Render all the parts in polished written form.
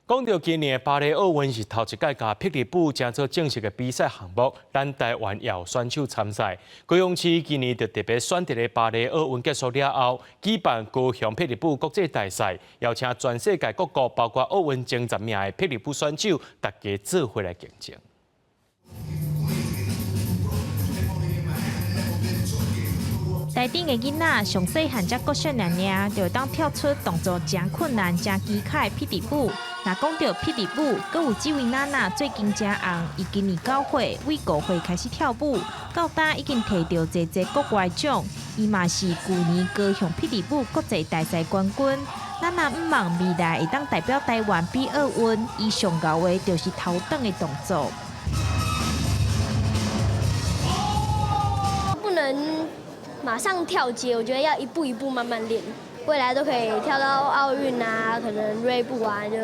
講到今年的巴黎奧運是頭一屆共霹靂舞成做正式的比賽項目，咱台灣也有選手參賽。高雄市今年就特別選佇咧巴黎奧運結束了後，舉辦高雄霹靂舞國際大賽，邀請全世界各國，包括奧運前十名的霹靂舞選手，大家做伙來競爭。台頂的囡仔上細漢才國小爾爾，就會當跳出動作誠困難、誠奇巧的霹靂舞。若講到霹靂舞，閣有這位娜娜最近誠紅，伊今年9歲，為5歲開始跳舞，到今已經提著濟濟國外獎。伊嘛是舊年高雄霹靂舞國際大賽冠軍。娜娜向望未來會當代表台灣比奧運，伊上𠢕的就是頭轉的動作。不能馬上跳階，我覺得要一步一步慢慢練，未來都可以跳到奧運啊，可能銳步啊，就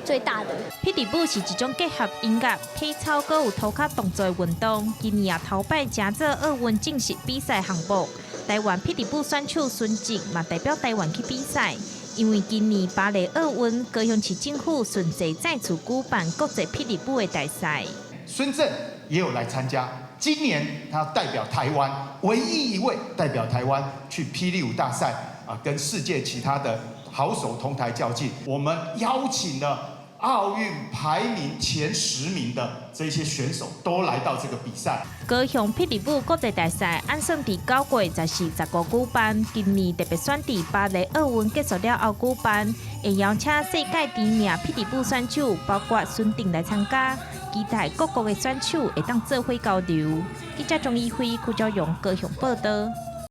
最大的。霹靂舞是一種結合音樂、體操閣有塗跤動作的運動，今年也頭擺成做奧運正式比賽項目。台灣霹靂舞選手孫靜嘛代表台灣去比賽，因為今年巴黎奧運，高雄市政府順勢再次舉辦國際霹靂舞的大賽。孫正也有來參加。今年他代表台灣，唯一一位代表台灣去霹靂舞大賽啊，跟世界其他的好手同台較勁。我們邀請了奧運排名前10名的這些選手都來到這個比賽。高雄霹靂舞國際大賽按算佇9月14、15舉辦，今年特別選佇巴黎奧運結束了後舉辦，會邀請世界知名霹靂舞選手，包括孫定來參加。期待各國的選手會當做伙交流。記者鍾一輝、柯昭榮高雄報道。